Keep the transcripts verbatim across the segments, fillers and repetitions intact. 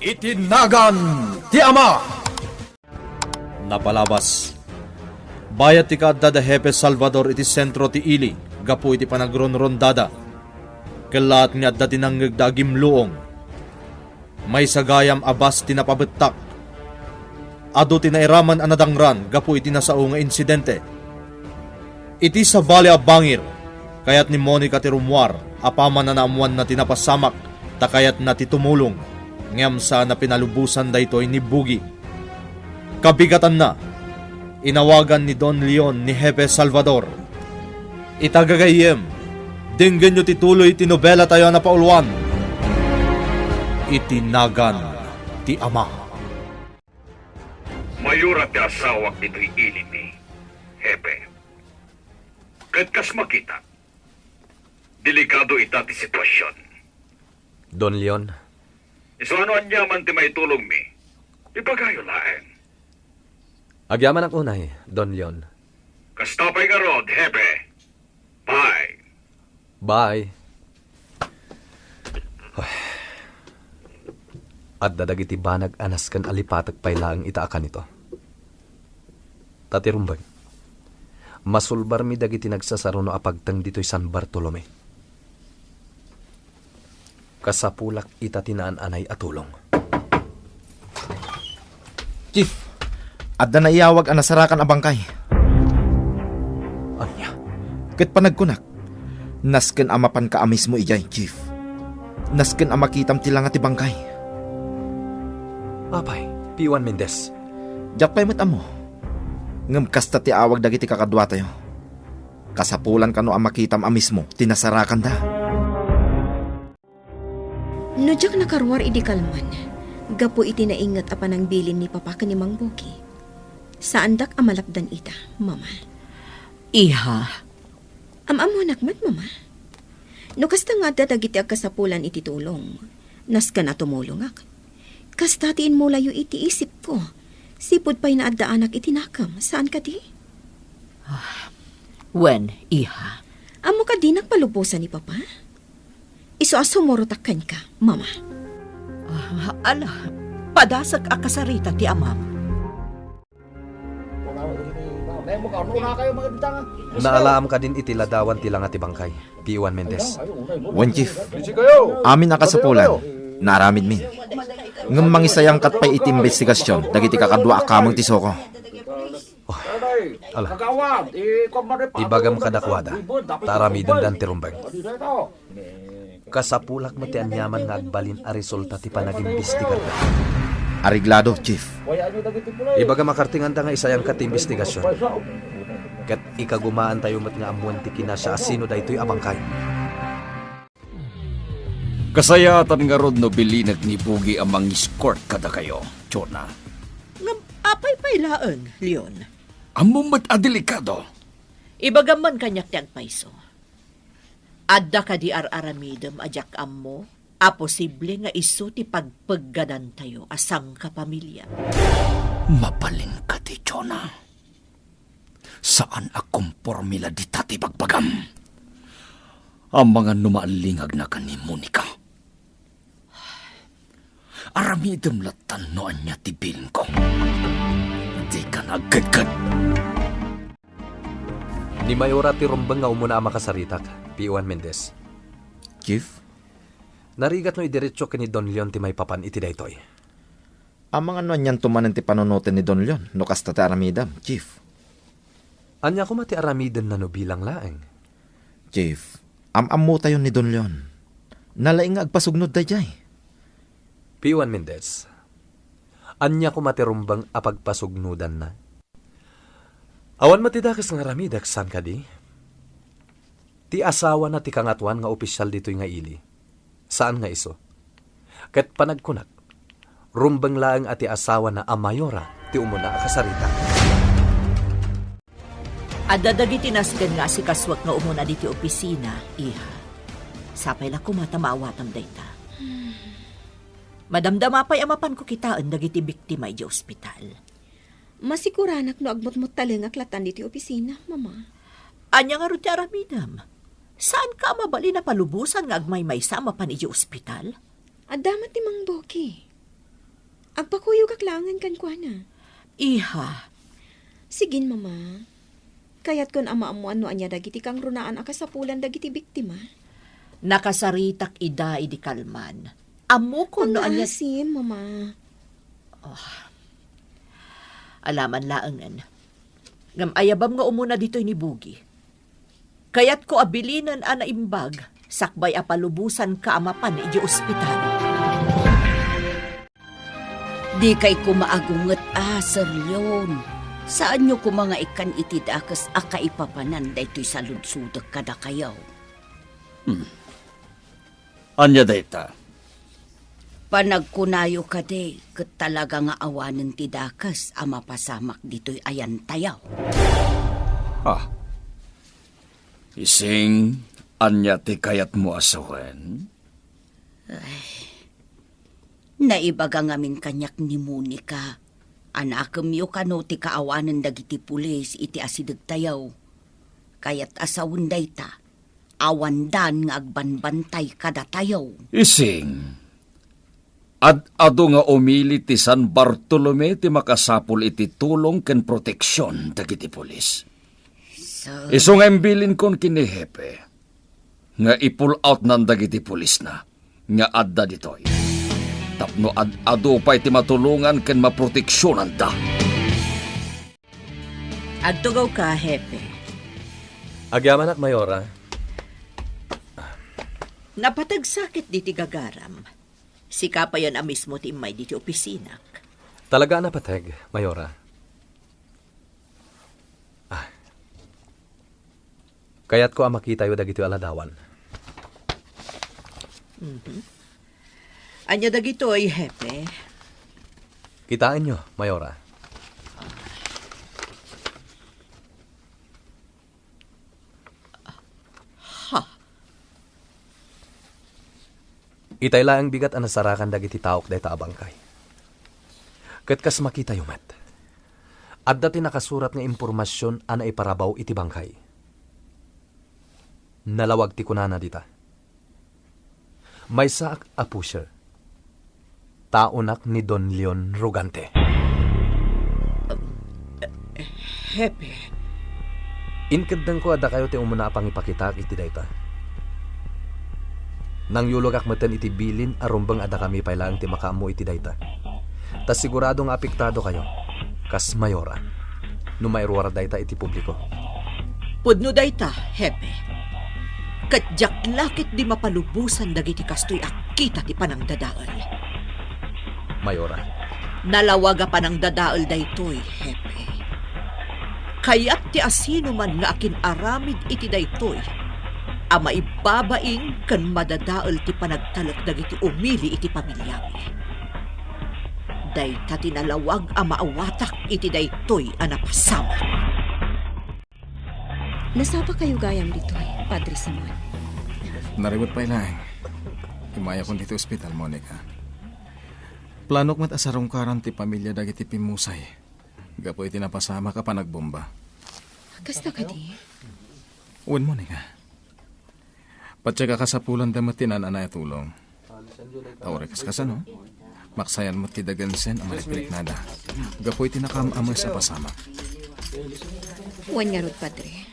Iti nagan ti Ama. Napalabas. Bayat ti kaadda da Hepe Salvador iti sentro ti ili gapu iti panagronrondada. Kellaat nga adda ti nangngegda a gimluong. Maysa gayam a bus ti napabettak. Adu ti nairaman a nadangran gapu iti nasao nga insidente. Iti sabali a bangir, kayat ni Monica ti rummuar apaman a naammoanna ti napasamak ta kayatna ti tumulong, ngem saan a pinalubosan daytoy ni Bugi. Kabigatanna, inawagan ni Don Leon ni Hepe Salvador. Ita gagayyem, denggenyo ti tuloy ti nobelatayo a napauluan, Iti Nagan ti Ama. Mayora ti asawak ditoy ili mi, Hepe. Ket kas makita, delikado ita ti situasion. Don Leon. Isu a no aniaman ti maitulongmi, ibagayo laeng. Agyamanak unay, Don Leon. Kasta pay ngarud, Hepe. Bye. Bye. Ay. Adda dagiti banag a nasken a lipatek pay laeng ita a kanito. Ta ti rumbeng, masulbarmi dagiti nagsasaruno a pagteng ditoy San Bartolome. Kasapulak ita ti naan-anay a tulong. Chief, adda naiyawag a nasarakan a bangkay. Ania? Ket panagkunak, nasken a mapanka a mismo idiay, Chief. Nasken a makitam ti langa ti bangkay. Apay, Piwan Mendez? Diak pay met ammo. Ngem kasta ti awag dagiti kakaduatayo. Kasapulan kano a makitam a mismo ti nasarakanda. No diak nakaruar idi kalman, gapu iti nainget a panangbilin ni Papa ken ni Mang Bogi, saandak a malapdan ita, Mama. Iha. Am-ammonak met, Mama. No kasta nga adda dagiti agkasapulan iti tulong, nasken a tumulongak. Kasta ti immulayo iti isipko. Sipud pay naaddaanak iti nakem, saan kadi? Ah, wen, iha. Ammok a dinak palubosan ni Papa? Isu a sumurotak kenka, Mama. Ah, ala, padasek a kasarita ti amam. Naalaam kadin iti ladawan ti langa ti bangkay, Piwan Mendez? Wen, Chief. Amin a kasapulan, naaramidmi. Ngem mangisayangkat pay iti imbestigasion dagiti kakadua a kameng ti SOCO. Oh, ala. Ibagam kadakuada, ta aramidendan ti rumbeng. Kasapulak met ti aniaman nga agbalin a resulta ti panagimbestigarda. Areglado, Chief. Ibagam a kartinganda nga isayangkat ti imbestigasion. Ket ikagumaantayo met nga ammoen ti kinasya a sino daytoy a bangkay. Kasayaatan ngarud no bilinek ni Bugi a mangiscort kadakayo, Jonah. Ngem apay pay laeng, Leon? Ammom met a delikado. Ibagam man kaniak ti agpayso. Adda kadi ar-aramidem a diak ammo a posible nga isu ti pagpeggadantayo a sangkapamilia? Mabalin kadi, Jonah? Saan a komporme la dita ti bagbagam. Amangan no maallingagnaka ni Monica. Aramidem lattan no ania ti bilinko. Dika nagkedked. Ni Mayora ti rumbeng nga umuna a makasaritak, Piwan Mendez. Chief? Narigat no idiretso ken ni Don Leon ti maipapan iti daytoy. Amangan no anianto manen ti panunoten ni Don Leon no kasta ti aramidem, Chief? Ania koma ti aramidenna no bilang laeng? Chief, am-ammotayon ni Don Leon. Nalaing nga agpasugnod daydiay. Piwan Mendez, ania koma ti rumbeng a pagpasugnodanna? Awan met ti dakes nga aramidek, saan kadi? Ti asawana ti Kangatoan nga opisial ditoy nga ili. Saan nga isu. Ket panagkunak, rumbeng laeng a ti asawana a Mayora ti umuna a kasarita. Adda dagiti nasken nga asikasuek nga umuna ditoy opisina, iha. Sapay la koma ta maawatam dayta. Madamdama pay a mapanko kitaen dagiti biktima idiay ospital. Masiguranak no agmutmuttalengak lattan ditoy opisina, Mama. Ania ngarud ti aramidem? Saanka a mabalin a palubosan nga agmaymaysa a mapan idiay ospital? Adda met ni Mang Bogi. Agpakuyogak laengen kenkuana. Iha. Sige, Mama. Kayatkon a maammuan no ania dagiti kangrunaan a kasapulan dagiti biktima. Nakasaritak ida idi kalman. Ammokon no ania. Mangaasim, Mama. Oh. Alaman laengen. Ngem ayabam nga umuna ditoy ni Bugi. Kayatko a bilinen a naimbag, sakbay a palubosanka a mapan idiay ospital. Dikay koma agunget a, Sir Leon. Saanyo koma nga ikkan iti dakes a kaipapanan daytoy saludsodek kadakayo. Hmm. Ania dayta? Panagkunayo kadi ket talaga nga awanen ti dakes a mapasamak ditoy ayantayo. Ah. Ising, ania ti kayatmo a sawen? Ay, naibaga ngamin kaniak ni Monica a nakemyo kano ti kaawanen dagiti pulis iti asidegtayo. Kayat a sawen dayta, awandan nga agbanbantay kadatayo. Ising, ad-adu nga umili ti San Bartolome ti makasapul iti tulong ken proteksion dagiti pulis. So, isu nga imbilinkon ken ni Hepe nga i-pull outnan dagiti pulisna nga adda ditoy. Tapno ad-adu pay ti matulongan ken maproteksionanda. Agtugawka, Hepe. Agyamanak, Mayora. Napateg sa ket diti gagaram. Sika payen a mismo ti immay diti opisinak. Talaga a napateg, Mayora. Ah. Kayatko a makitayo dagitoy a ladawan. Mhm. Ania dagitoy, Hepe? Kitaenyo, Mayora. Ha? Itay laeng bigat a nasarakan dagiti taok dayta a bangkay. Ket kas makitayo met, adda ti nakasurat nga impormasion a naiparabaw iti bangkay. Nalawag ti kunana dita. Maysaak a pusher. Taonak ni Don Leon Rogante. Hepe. Inkeddengko a dakayo ti umuna a pangipakitaak iti dayta. Nangyulogak metten iti bilin a rumbeng a dakami pay laeng ti makaammo iti dayta. Ta sigurado nga apektado kayo, kas Mayora, no mairuar dayta iti publiko. Pudno dayta, Hepe. Ket diak la ketdi mapalubosan dagiti kastoy a kita ti panangdadael. Mayora. Nalawag a panangdadael daytoy, Hepe. Kayat ti asinoman nga akin-aramid iti daytoy a maibabain ken madadael ti panagtalek dagiti umili iti pamiliami. Dayta ti nalawag a maawatak iti daytoy a napasamak. Nasapa kayo gayam ditoy, Padre Simon? Naribut pay laeng. Immayakon ditoy ospital, Monica. Planok met a sarungkaran ti pamilia dagiti pimmusay gapu iti napasamak a panagbomba. Kasta kadi? Wen, Monica. Patiek a kasapulanda met ti naan-anay a tulong. Ta uray kas kasano, maksayan met ti dagensen a mariknada gapu iti nakaam-ames a pasamak. Wen ngarud, Padre.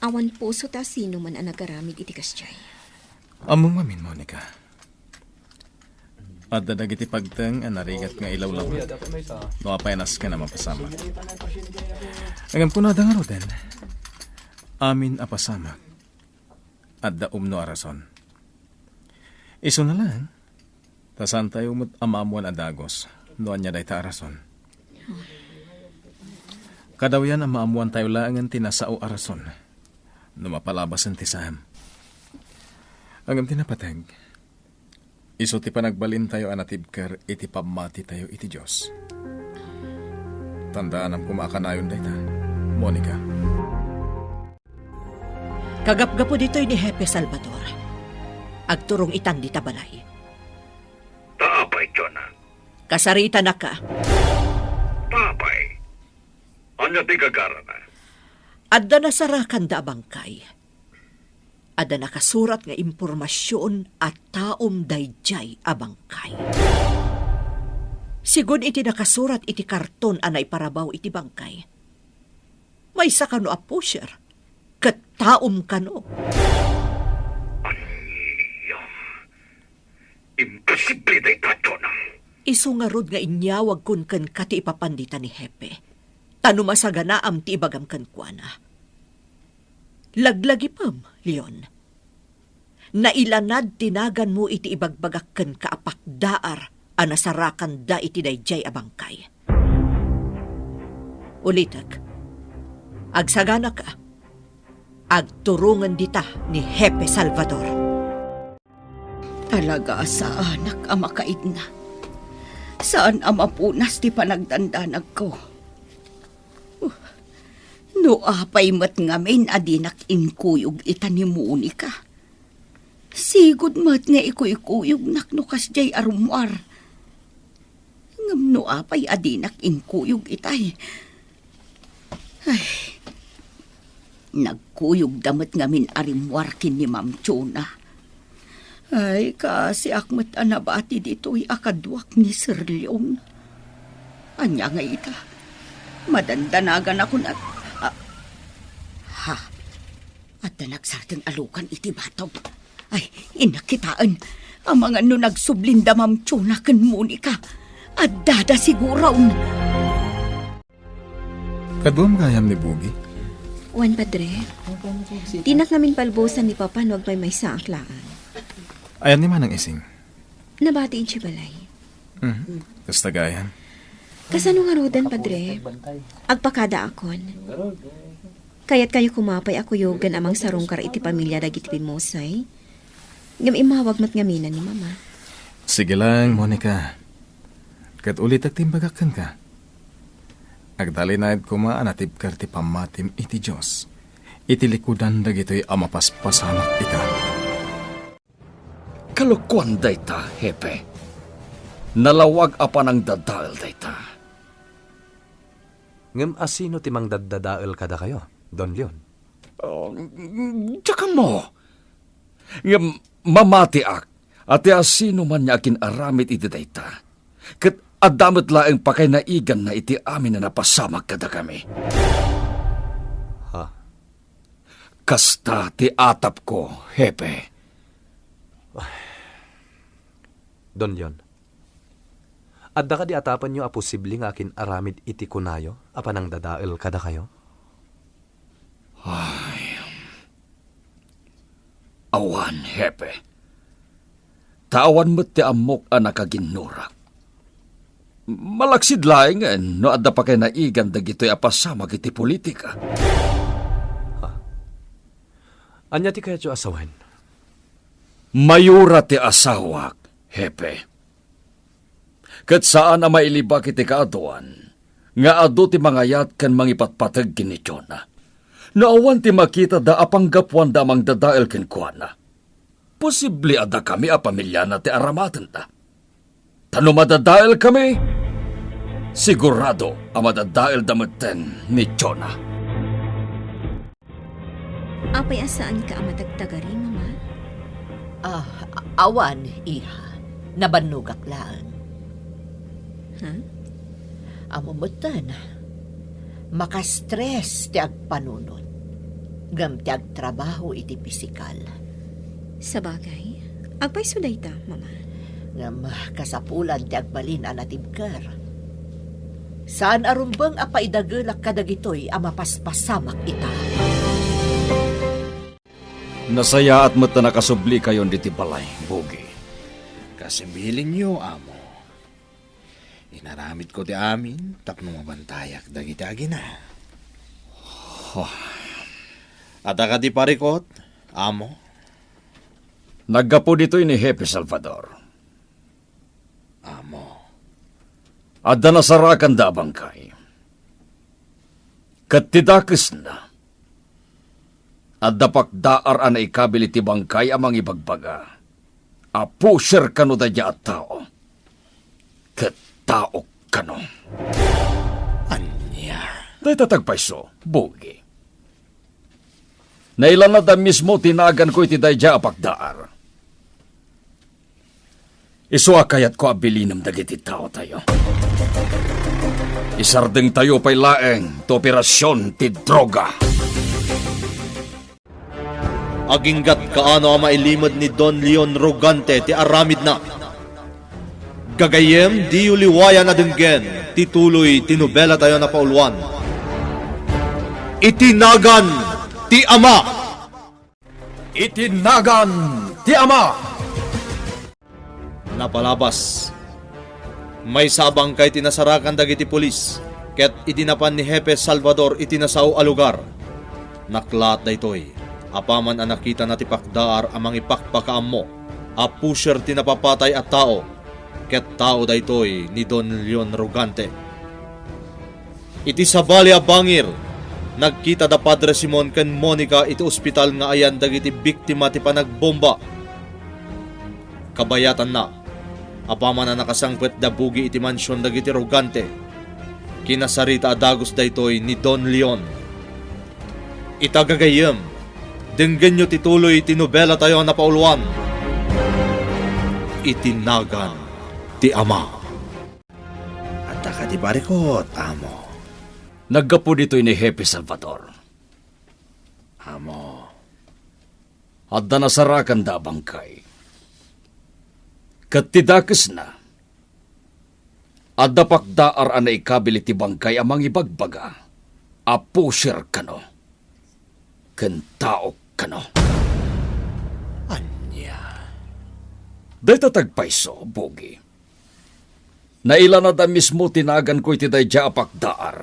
Awan puso ta sino man a nagaramid iti kasdiay. Ammom ngamin, Monica. Adda dagiti pagteng a narigat nga ilawlaw no apay nasken a mapasamak. Ngem kunada ngaruden, amin a pasamak, adda umno a rason. Isuna laeng, ta saantayo met a maammoan a dagus no ania dayta a rason. Kadawyan a maammoantayo laengen ti nasao a rason no mapalabasen ti saem. Ngem ti napateg, isu ti panagbalintayo a natibker iti pammatitayo iti Dios. Tandaanam koma a kanayon dayta, Monica. Kagapgapu ditoy ni Hepe Salvador, agturong itan dita balay. Ta apay, Jonah? Kasaritanaka. Ta apay? Ania ti gagarana? Adda nasarakanda a bangkay. Adda nakasurat nga impormasion a taom daydiay a bangkay. Sigun iti nakasurat iti karton a naiparabaw iti bangkay. Maysa kano a pusher, ket taom kano. Ania? Imposible dayta, Jonah. Isu ngarud nga inyawagkon kenka ti ipapan dita ni Hepe. Ta no masaganaam ti ibagam kenkuana. Laglagipem, Leon. Nailanad ti naganmo iti ibagbagak kenka a pakdaar a nasarakanda iti daydiay a bangkay. Ulitek, agsaganaka, agturongen dita ni Hepe Salvador. Talaga a saanak a makaidna. Saan a mapunas ti panagdandanagko. Uh, no apay met ngamin a dinak inkuyog ita ni Monica. Sigud met nga ikuykuyognak no kasdiay a rummuar. Ngem no apay a dinak inkuyog itay? Ay, nagkuyogda met ngamin a rimmuar ken ni Ma'am Chona. Ay, kaasiak met a nabati ditoy a kaduak ni Sir Leon. Ania ngay ita? Madandanaganakon a, a, ha? Adda nagsarteng a lukan iti batog. Ay, innak kitaen. Amangan no nagsublinda Ma'am Chona ken Monica. Addada siguron. Kaduam gayam ni Bugi? Wen, Padre. Dinak ngamin palbusan ni Papa no agmaymaysaak laeng. Ayan ni Manang Ising? Nabati idiay balay. Mhm. Kasta gayam. Kasano ngaruden, Padre? Agpakadaakon. Kayatkayo koma pay a kuyogen a mangsarungkar iti pamilia dagiti bimmusay? Ngem immawag met ngamin ni Mama. Sige lang, Monica. Ket ulitek ti imbagak kenka. Agtalinaed koma a natibker ti pammatim iti Dios iti likudan dagitoy a mapaspasamak ita. Kalokuan dayta, Hepe. Nalawag a panangdadael dayta. Ngem asino ti mangdaddadael kadakayo, Don Leon? Oh, diak ammo. Ngem mamatiak a ti asinoman nga akin-aramid iti dayta, ket adda met laeng pakaynaiganna iti amin a napasamak kadakami. Ha? Kasta ti atapko, Hepe. Don Leon, adda kadi atapenyo a posible nga akin-aramid iti kunayo a panangdadael kadakayo? Ay. Awan, Hepe. Ta awan met ti ammok a nakaginnurak. Malaksid laengen no adda pakaynaigan dagitoy a pasamak iti politika. Ha? Ania ti kayatyo a sawen? Mayora ti asawak, Hepe. Ket saan a mailibak iti kaaduan nga adu ti mangayat ken mangipatpateg ken ni Jonah. No awan ti makitada a panggapuanda a mangdadael kenkuana, posible a dakami a pamiliana ti aramatenda. Ta no madadaelkami, sigurado a madadaelda metten ni Jonah. Apay a saanka a matagtagari, Mama? Ah, awan, iha. Nabannogak laeng. Ha? Ammom metten, makastres ti agpanunot, ngem ti agtrabaho iti pisikal. Sabagay, agpayso dayta, Mama. Ngem kasapulan ti agbalin a natibker. Saan a rumbeng a paidagelak kadagitoy a mapaspasamak ita. Nasayaat met ta nakasublikayon ditoy balay, Bugi. Kas imbilinyo, Amo. Inaramidko ti amin tapno mabantayak dagiti agina. Huh. Adda kadi parikut, Amo? Naggapu ditoy ni Hepe Salvador. Amo. Adda nasarakanda a bangkay. Ket ti dakesna, adda pakdaar a naikabil iti bangkay a mangibagbaga a pusher kano daydiay a tao, ket taok kano. Ania? Dayta ti agpayso, Bugi. Nailanadda mismo ti naganko iti daydiay a pakdaar. Isu a kayatko a bilinem dagiti taotayo. Isardengtayo pay laeng ti operasion ti droga. Aginggat kaano a mailimed ni Don Leon Rogante ti aramidna. Gagayyem, diyo liwayan a denggen ti tuloy ti nobelatayo a napauluan, Iti Nagan ti Ama. Iti Nagan ti Ama. Napalabas. Maysa a bangkay ti nasarakan dagiti pulis, ket idi napan ni Hepe Salvador iti nasao a lugar, naklaat daytoy apaman a nakitana ti pakdaar a mangipakpakaammo a pusher ti napapatay a tao, ket tao daytoy ni Don Leon Rogante. Iti sabali a bangir, nagkita da Padre Simon ken Monica iti ospital nga ayan dagiti biktima ti panagbomba. Kabayatanna, apaman a nakasangpet da Bugi iti mansion dagiti Rogante, kinasarita a dagus daytoy ni Don Leon. Ita gagayyem, denggenyo ti tuloy ti nobelatayo a napauluan, Iti Nagan ti Ama. Adda kadi barikot, amo? Naggapu ditoy ni Hepe Salvador. Amo. Adda nasarakanda a bangkay. Ket ti dakesna, adda pakdaar a naikabil iti bangkay a mangibagbaga a pusher kano, ken tao kano. Ania? Dayta ti agpayso, Bugi. Nailanada mismo ti naganko iti daydiay a pakdaar.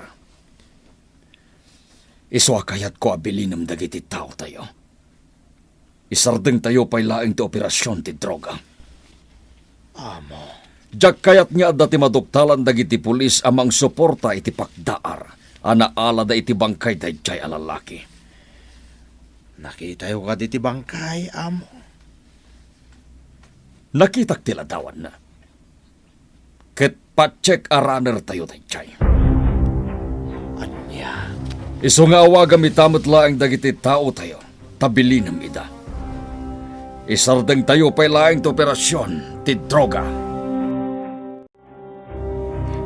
Isu a kayatko a bilinem dagiti taotayo. Isardengtayo pay laeng ti operasion ti droga. Amo. Diak kayat nga adda ti maduktalan dagiti pulis a mangsuporta iti pakdaar a naalada iti bangkay daydiay a lalaki. Nakitayo kadi ti bangkay, amo? Nakitak ti ladawanna. Ket pa-check a runner tayo daydiay. Ania? Isu nga awagam ita met laeng dagiti taotayo, ta bilinem ida. Isardengtayo pay laeng ti operasion ti droga.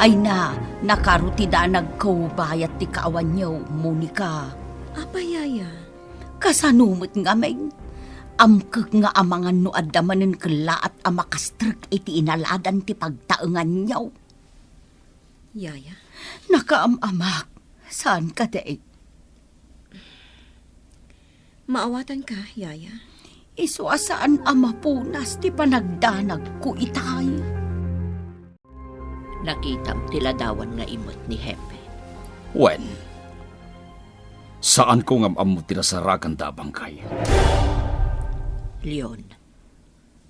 Ay na, nakaro ti danagko bayat ti kaawanyo, Monica. Apay, Yaya? Kasano met ngamin? Amkek nga amangan no adda manen kellaat a makastrek iti inaladan ti pagtaenganyo. Yaya? Nakaam-amak. Saan kadi? Maawatanka, Yaya? Isu a saan a mapunas ti panagdanagko itay. Nakitam ti ladawan nga immet ni Hepe. Wen, saanko nga am-ammo ti nasarakanda a bangkay. Leon.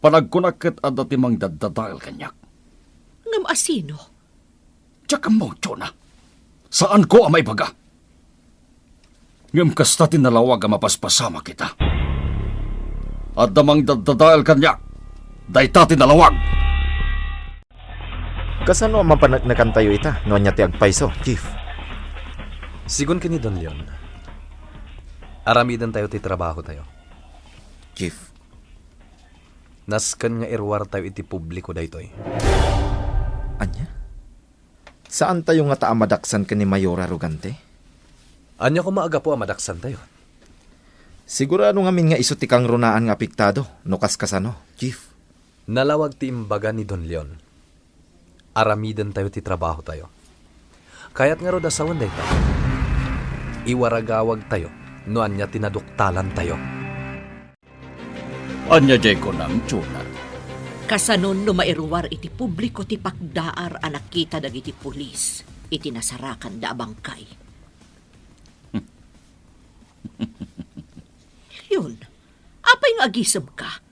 Panagkunak ket adda ti mangdaddadael kaniak. Ngem asino? Diak ammo, Jonah. Saanko a maibaga. Ngem kasta ti nalawag a mapaspasamak ita. Adda mangdaddadael kaniak. Dayta ti nalawag. Kasano a mapaneknekantayo ita no ania ti agpayso, Chief? Sigun ken ni Don Leon, aramidentayo ti trabahotayo. Chief. Nasken nga iruartayo iti publiko daytoy. Ania? Saantayo ngata a madaksan ken ni Mayora Rogante? Ania koma a gapu a madaksantayo? Sigurado ngamin nga isu ti kangrunaan nga apektado no kaskasano, Chief. Nalawag ti imbaga ni Don Leon. Aramidentayo ti trabahotayo. Kayat ngarud a sawen dayta. Iwaragawagtayo no ania ti naduktalantayo. Ania diay kunam, Jonah? Kasano no mairuar iti publiko ti pakdaar a nakita dagiti pulis iti nasarakanda a bangkay? Leon, apay nga agisemka?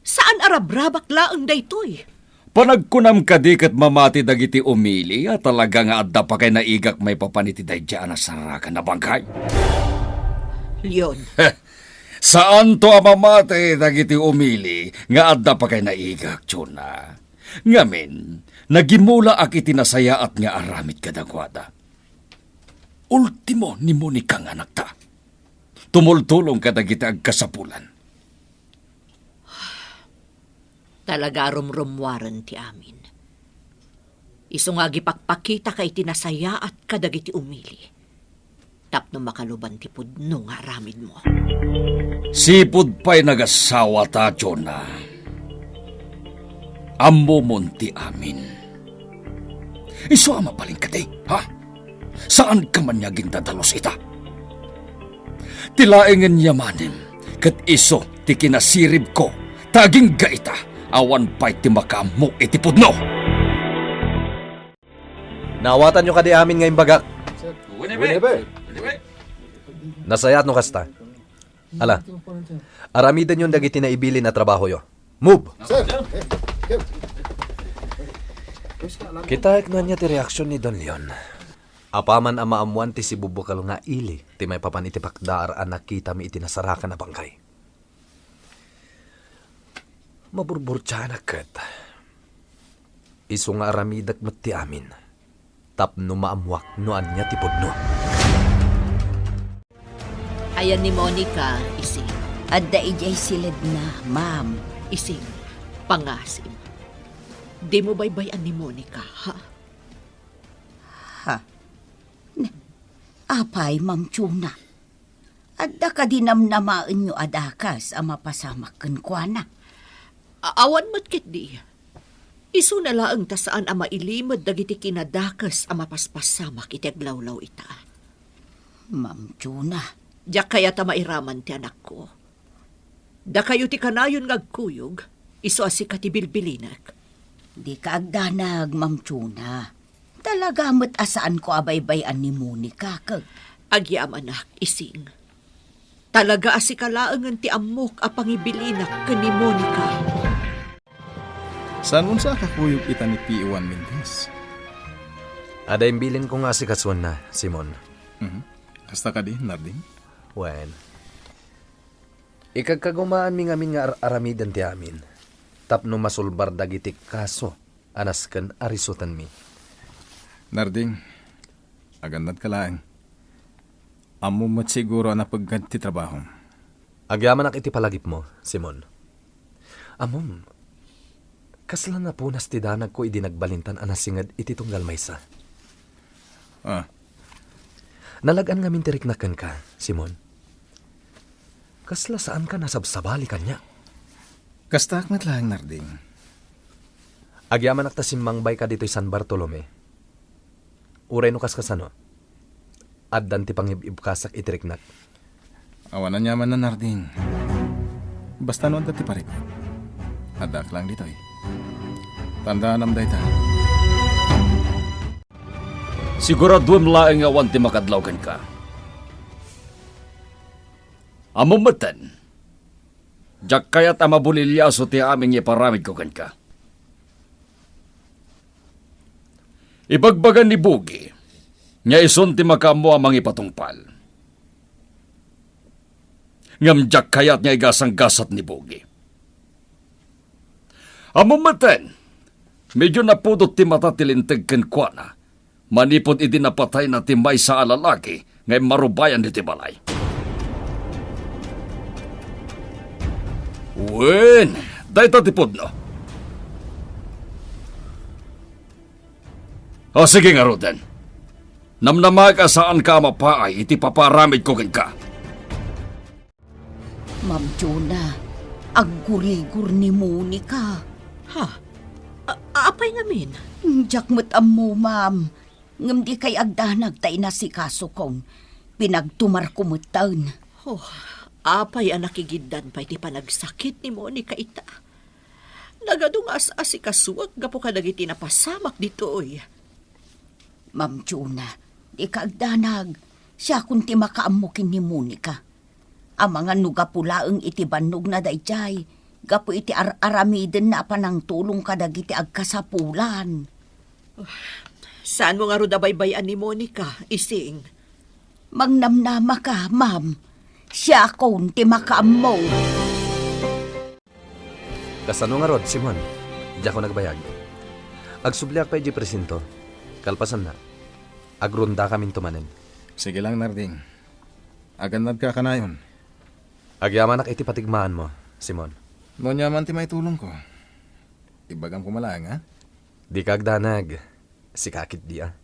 Saan a rabrabak laeng daytoy. Panagkunam kadi ket mamati dagiti umili a talaga nga adda pay naigak maipapan iti daydiay a nasarakan a bangkay? Leon. Saanto a mamati dagiti umili nga adda pay naigak, Jonah. Ngamin, nagimulaak iti nasayaat nga aramid kadakuada. Ultimo ni Monica nga anakta. Tumultulong kadagiti agkasapulan. Talaga a rumrummuaren ti amin. Isu nga agipakpakitaka iti nasayaat kadagiti umili tapno makaluban ti pudno nga aramidmo. Sipud pay nagasawata, Jonah. Ammomon ti amin. Isu a mabalin kadi, ha? Saanka man nga agindadalus ita? Ti laengen yamanem ket isu ti kinasiribko, ta agingga ita, awan pay ti makaammo iti pudno. Naawatanyo kadi amin nga imbagak? Wen, Wen, Ebe. Nasayaat no kasta. Ala, aramidenyon dagiti naibilin a trabahoyo. Move! Sir! Kitaek no ania ti reaksion ni Don Leon. Apaman a maammoan ti sibubukel nga ili ti maipapan iti pakdaar a nakitami iti nasarakan a bangkay. Maburburtianak ket isu nga aramidek met ti amin tapno maammoak no ania ti pudno. Ayan ni Monica, Ising? Adda idiay siledna, ma'am. Ising, pangasim. Dimo baybay-an ni Monica, ha? Ha? Ne, apay, Ma'am Chuna? Adda kadi namnamaenyo a dakes a mapasamak kenkuana? A-, awan met ketdi. Isuna laeng ta saan a mailimed dagiti kinadakes a mapaspasamak iti aglawlaw ita. Ma'am Chuna. Diak kayat a mairaman ti anakko. Dakayo ti kanayon nga agkuyog, isu a sika ti bilbilinek. Dika agdanag, Ma'am Chuna. Talaga met a saanko a baybay-an ni Monica, ket agyamanak, Ising. Talaga a sika laengen ti ammok a pangibilinak ken ni Monica. Saan unsa a kakuyog ita ni P one Mendez? Adda imbilinko nga asikasuenna, Simon. Mhm. Kasta kadi, Narding? Wen, ikagkagumaanmi ngamin nga ar-aramiden ti amin tapno masulbar dagiti kaso a nasken a risutenmi. Narding, agannadka laeng. Ammom met siguro a napeggad ti trabahom. Agyamanak iti palagipmo, Simon. Ammom, kasla napunas ti danagko idi nagbalintan a nasinged iti tunggal maysa. Ah. Nalag-an ngamin ti riknak kenka, Simon. Kasla saanka nasabsabali kaniak? Kastaak met laeng, Narding. Agyamanak ta simmangbayka ditoy San Bartolome. Uray no kaskasano, addan ti pangib-ibkasak iti riknak. Awan aniaman, Narding. Basta no adda ti parikut, addaak laeng ditoy. Tandaanam dayta. Siguraduem laeng nga awan ti makadlaw kenka. Ammom metten, diak kayat a mabuliliaso ti amin nga iparamidko kenka. Ibagbaga ni Bugi nga isun ti makaammo a mangipatungpal. Ngem diak kayat nga igasanggasat ni Bugi. Ammom metten, medyo napudot ti mata ti linteg kenkuana manipud idi napatayna ti maysa a lalaki nga immarubayan iti balay. Wen, dayta ti pudno. O, sige ngaruden. Namnamaek a saanka a mapaay iti paparamidko kenka. Ma'am Jonah, aggurigur ni Monica. Ha? A-, apay ngamin? Diak met ammo, ma'am. Ngem dikay agdanag ta inasikasokon. Pinagtumarko metten. Oh, apay a nakigiddan pay ti panagsakit ni Monica ita? Nagadu nga as-asikasuak gapu kadagiti napasamak ditoy. Ma'am Jonah, dika agdanag. Siakon ti makaammo ken ni Monica. Amangan no gapu laeng iti bannogna daydiay, gapu iti ar-aramidenna a panangtulong kadagiti agkasapulan. Saanmo ngarud a baybay-an ni Monica, Ising? Mangnamnamaka, ma'am. Siakon ti makaammo. Kasano ngarud, Simon? Diakon agbayag. Agsubliak pay idiay presinto. Kalpasanna, agrondakaminto manen. Sige lang, Narding. Agannadka a kanayon. Agyamanak iti patigmaanmo, Simon. No aniaman ti maitulongko, Ibagam koma laeng, a? Dika agdanag. Sika ketdi, a.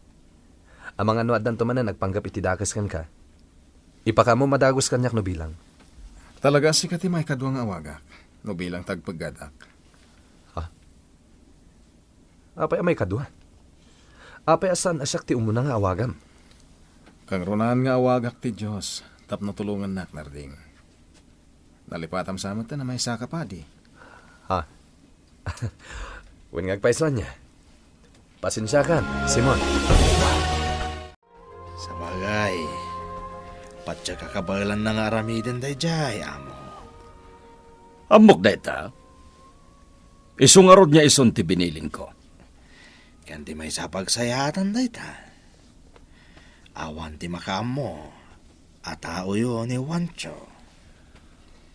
Amangan no addanto manen agpanggep iti dakes kenka. Ipakaammo a dagus kaniak no bilang. Talaga a sika ti maikadua nga awagak, no bilang ti agpeggadak. Ha? Apay a maikadua? Apay a saan a siak ti umuna nga awagam? Kangrunaan nga awagak ti Dios tapno tulongannak, Narding. Nalipatam sa met a maysaka padi. Ha? Wen nga agpayso ania? Pasensiakan, Simon. Sabagay, patiek a kabaelanna nga aramiden daydiay, amo. Ammok dayta. Isu ngarud nga isun ti binilinko. Ken ti maysa a pagsayaatan dayta, awan ti makaammo a taoyo ni Juancho.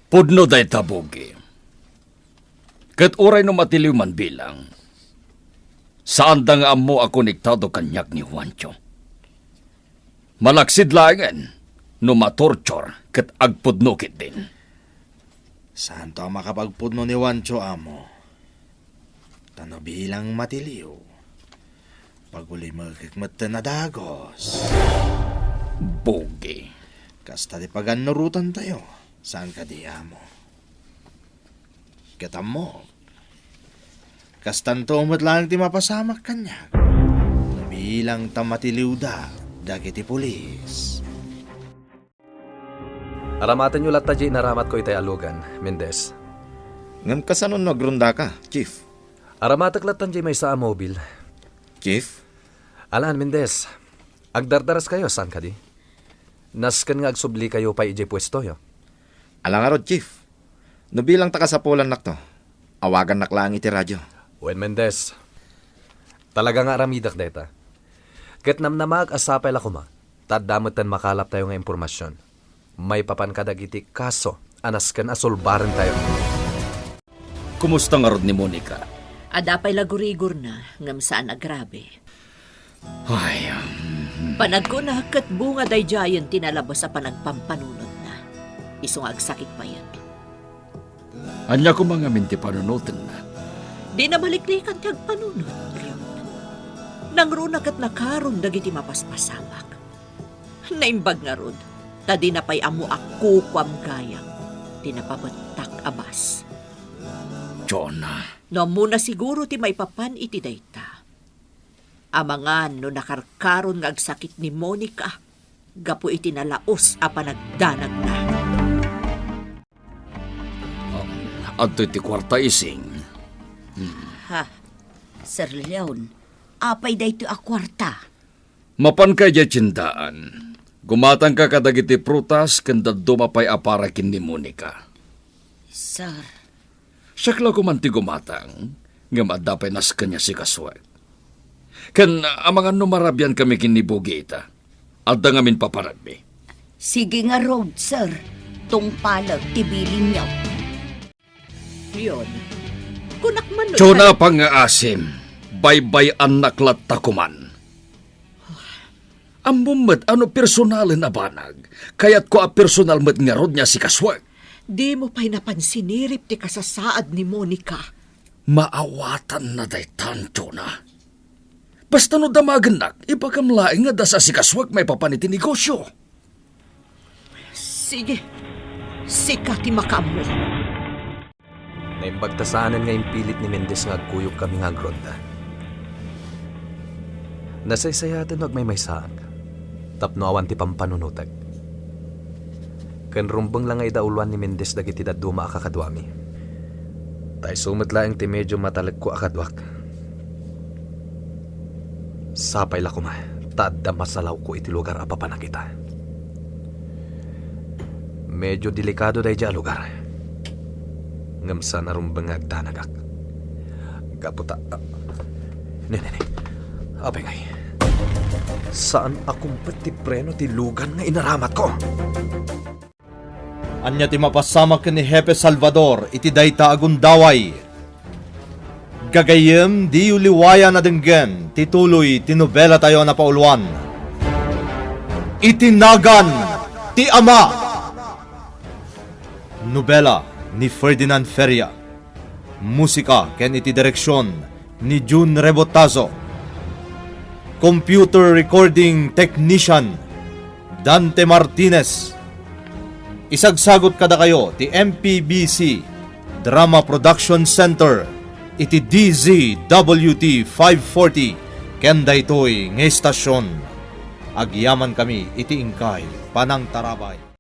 Pudno dayta, Bugi. Ket uray no matiliw man bilang, saanda nga ammo a konektado kaniak ni Juancho. Malaksid laengen no matorture ket agpudno ketdin. Saanto a makapagpudno ni Juancho, amo. Ta no bilang matiliw, pagulimekek metten a dagus. Bugi. Kasta ti pagannurotantayo, saan kadi, amo? Ket ammok, kastanto met laeng ti mapasamak kaniak no bilang ta matiliwda dagiti pulis. Aramatenyo latta diay inaramatko itay a lugan, Mendez. Ngem kasano no agrondaka, Chief? Aramatek latta diay maysa a mobil. Chief? Alan, Mendez, agdardaraskayo, saan kadi? Nasken nga agsublikayo pay idiay puestoyo. Ala ngarud, Chief. No bilang ta kasapulannakto, awagannak laeng iti radio. Wen, Mendez, talaga nga aramidek dayta. Ket namnamaek a sapay la koma ta adda metten makalaptayo nga impormasion maipapan kadagiti kaso a nasken a sulbarentayo. Kumusta ngarud ni Monica? Adda pay la gurigorna, ngem saan a grabe. Ay, um. Panagkuna, ket bunga daydiayen ti nalabas a panagpampanunotna. Isu nga agsakit payen. Ania koma ngamin ti panunotenna? Dina maliklikan ti agpanunot, Leon. Nangruna ket nakaron dagiti mapaspasamak. Naimbag ngarud, ta dina pay ammo a kukuam gayam ti napabettak a bas. Jonah. No ammona siguro ti maipapan iti dayta. Amangan no nakarkaron nga agsakit ni Monica gapu iti nalaus a panagdanagna. Um, adtoy ti kuarta, Ising. Hmm. Ha, Sir Leon, apay daytoy a kuarta? Mapanka idiay tiendaan. Gumatangka kadagiti prutas ken dadduma pay a para ken ni Monica. Sir. Siak la koman ti gumatang, ngem adda pay nasken nga sikasuek. Ken amangan no marabiankami ken ni Bugi ita. Adda ngamin papanagmi. Sige ngarud, sir. Tungpalek ti bilinyo. Leon, kunak man no Jonah, ipangngaasim, baybay-annak latta koman. Ammom met a no personalen a banag, kayatko a personal met ngarud nga sikasuek. Dimo pay napansinirip ti kasasaad ni Monica. Maawatanna daytan, Jonah. Basta no damagennak, ibagam laeng nga adda sa sikasuek maipapan iti negosio. Sige, sika ti makaammo. Naimbag ta saanen nga impilit ni Mendez nga agkuyogkami nga agronda. Nasaysayaaten no agmaymaysaak tapno awan ti pampanunotek. Ken rumbeng la nga idauloan ni Mendez dagiti dadduma a kakaduami. Ta isu met laeng ti medio matalekko a kaduak. Sapay la koma ta adda masalawko iti lugar a papanak ita. Medio delikado daydiay a lugar. Ngem saan a rumbeng nga agdanagak. Gapu ta, ah, ne, ne, ne. Apay ngay. Saan a kumpet ti preno ti lugan nga inaramatko. Ania ti mapasamak ken ni Hepe Salvador iti dayta a gundaway? Gagayyem, diyo liwayan a denggen ti tuloy ti nobelatayo a napauluan, Iti Nagan ti Ama. Nobela ni Ferdinand Feria. Musika ken iti direksion ni Jun Rebotazo. Computer recording technician, Dante Martinez. Isagsagot kadakayo ti M P B C Drama Production Center iti D Z W T five forty ken daytoy nga estasion. Agyamankami iti inkay panangtarabay.